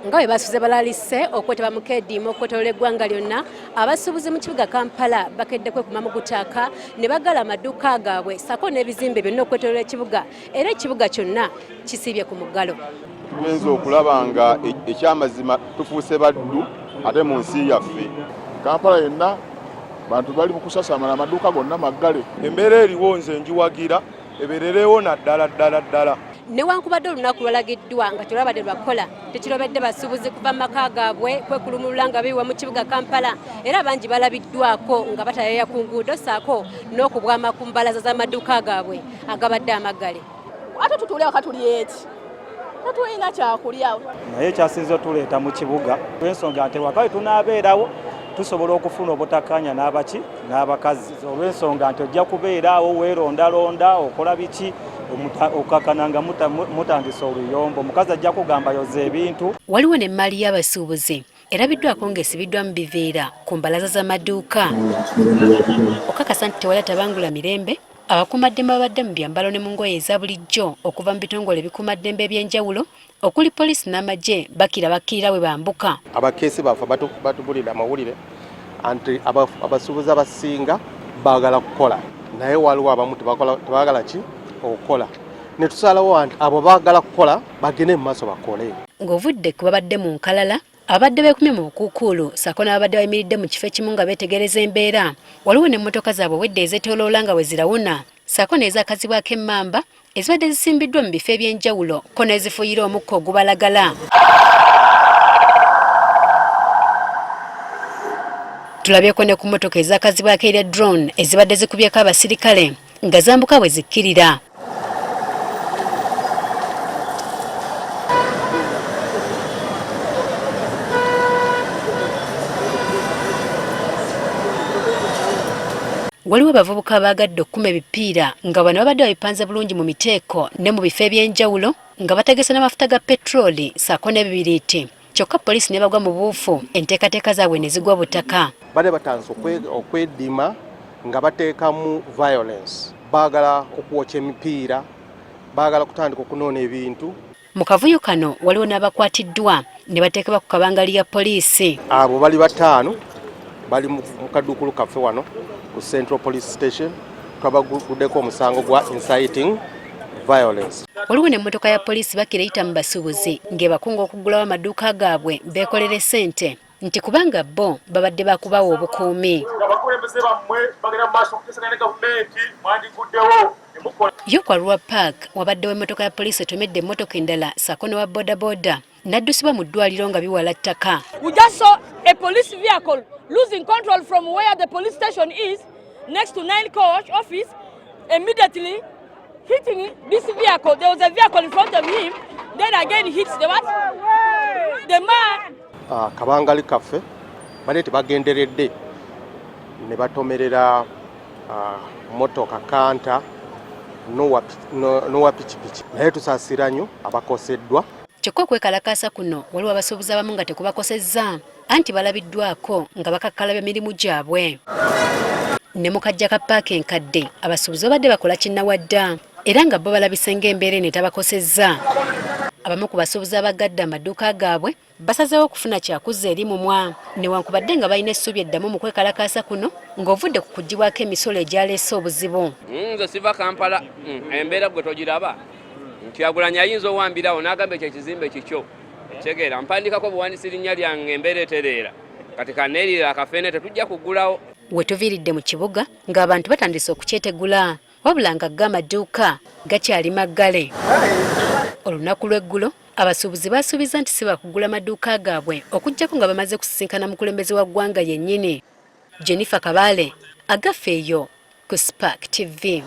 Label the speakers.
Speaker 1: Nga bwe basuze balalise okwetaba mu keediimo okwetoloola eggwanga lyonna, abasuubuzi mu kibuga Kampala bakedde kwekuma mu gutaaka ne baggala amaduuka gaabwe ssaako n'ebizimbe byonna okwetoloola ekibuga era ekibuga kyonna kisiibye ku muggalo.
Speaker 2: Tugenze okulaba nga ekyamazima tufuuse baddu ate mu nsi yaffe.
Speaker 3: Kampala yenna bantu bali mu kusasamala, amaduuka gonna maggale.
Speaker 4: Embeera eriwo nze ngiwagira ebeererewo naddala ddala ddala.
Speaker 1: Newankubadde olunaku lwalagiddwa nga terwabadde lwakukola, tekirobedde basuubuzi kuva mu maka gaabwe kwekulumulula nga beeyiwa mu kibuga Kampala era bangi balabiddwako nga batayaya ku nguudo ssaako n'okubwama ku mbalaza z'amaduuka gaabwe agabadde amaggale.
Speaker 5: Ate tutuule waka tulye eki? Tetulina kyakulya.
Speaker 6: Naye ekyasinze otuleeta mu kibuga olw'ensonga nti waka we tunaabeerawo tusobola okufuna obutakkaanya n'abaki n'abakazi olw'ensonga nti ojja kubeera awo weerondalonda okola biki okakana nga mutandise oluyombo, omukazi ajja kugamba yoza ebintu.
Speaker 1: Waliwo n'emmaali y'abasuubuzi erabiddwako ng'esibiddwa mu biveera ku mbalaza z'amaduuka okakasa nti tewali atabangula mirembe. Abakuumaddembe ababadde mu byambalo ne mu ngoye eza bulijjo okuva mu bitongole ebikuumaddembe eby'enjawulo okuli poliisi n'amagye bakira bakkirira bwe bambuka.
Speaker 7: Abakeesi baffe batubulidde amawulire anti abasuubuzi abasinga baagala kukola naye waliwo abamu tebaagala ki okukola ne tusalawo nti abo baagala kukola bagende mu maaso bakole.
Speaker 1: Ng'ovudde ku babadde mu nkalala, ababadde beekumye mu bukuukuulu ssaako n'ababadde bayimiridde mu kifo ekimu nga beetegereza embeera, waliwo n'emmotoka zaabwe obwedda ezeetooloola nga bwe zirawuna ssaako n'ezaakazibwako emmamba ezibadde zisimbiddwa mu bifo eby'enjawulo ko n'ezifuuyira omukka ogubalagala. Tulabyeko ne ku mmotoka ezaakazibwako erya drone ezibadde zikubyeko abasirikale nga zambuka bwe zikkirira. Waliwo abavubuka abaagadde okukuma ebipiira nga bano babadde babipanze bulungi mu miteeko ne mu bifo eby'enjawulo nga bategese n'amafuta ga petulooli ssaako n'ebibiriiti kyokka poliisi n'ebagwa mu buufu enteekateeka zaabwe ne zigwa butaka.
Speaker 7: Badde batandise okwedima nga bateekamu violence, baagala okwokya emipiira, baagala kutandika okunoona ebintu.
Speaker 1: Mu kavuyo kano waliwo n'abakwatiddwa ne bateekebwa ku kabangali ya poliisi.
Speaker 7: Abo bali bataano bali mu kaduukulu kaffe wano ku Central Police Station, twabaguddeko omusango gwa inciting violence.
Speaker 1: Waliwo n'emmotoka ya poliisi bakira eyita mu basuubuzi ng'ebakunga okuggulawo amaduuka gaabwe beekolere ssente nti kubanga bo babadde bakubawa obukuumi.
Speaker 8: Abakulembeze bammwe bagenda mu maaso okuteeseganya ne gavumenti mwandiguddewo ne mukola.
Speaker 1: Yo ku Arua Park wabaddewo emmotoka ya poliisi etomedde emmotoka endala ssaako n'owa bodaboda n'addusibwa mu ddwaliro nga biwala ttaka.
Speaker 5: We just saw a police vehicle losing control from where the police station is next to Nile Coach office, immediately hitting this vehicle. There was a vehicle in front of him, then again hits the what? The man.
Speaker 7: Kabangali kaffe bale tebagenderedde ne batomerera motoka kanta n'owa pikipiki, naye tusaasira nnyo abakoseddwa.
Speaker 1: Kyokka okwekalakaasa kuno waliwo abasuubuzi abamu nga tekubakosezza anti balabiddwako nga bakakkalabya mirimu gyabwe. Ne mu kajja ka paaka enkadde abasuubuzi babadde bakola kinnawadda era nga bo balabise ng'embeera eno etabakosezza. Abamu ku basuubuzi abaggadde amaduuka gaabwe basazeewo okufuna kyakuzza eri mumwa newankubadde nga balina essuubi eddamu mu kwekalakaasa kuno ng'ovudde ku kuggyibwako emisolo egyaleese obuzibu.
Speaker 9: Nze siva Kampala, embeera gwe togiraba. Kyagulanyi ayinza owambirawo n'agamba ekyo ekizimbe kikyo. Okitegeera, mpandikako buwandiisi linnya lyange embeera etereera. Kati kaneerira akafeene tetujja kuggulawo.
Speaker 1: We tuviiridde mu kibuga ng'abantu batandise okukyetegula wabula nga go amaduuka gakyali maggale. Olunaku lw'eggulo abasuubuzi baasuubizza nti si baakugula maduuka gaabwe okuggyako nga bamaze kusisinkana mukulembeze wa ggwanga yennyini. Jennifer Kabale, Agaffe eyo ku Spark TV.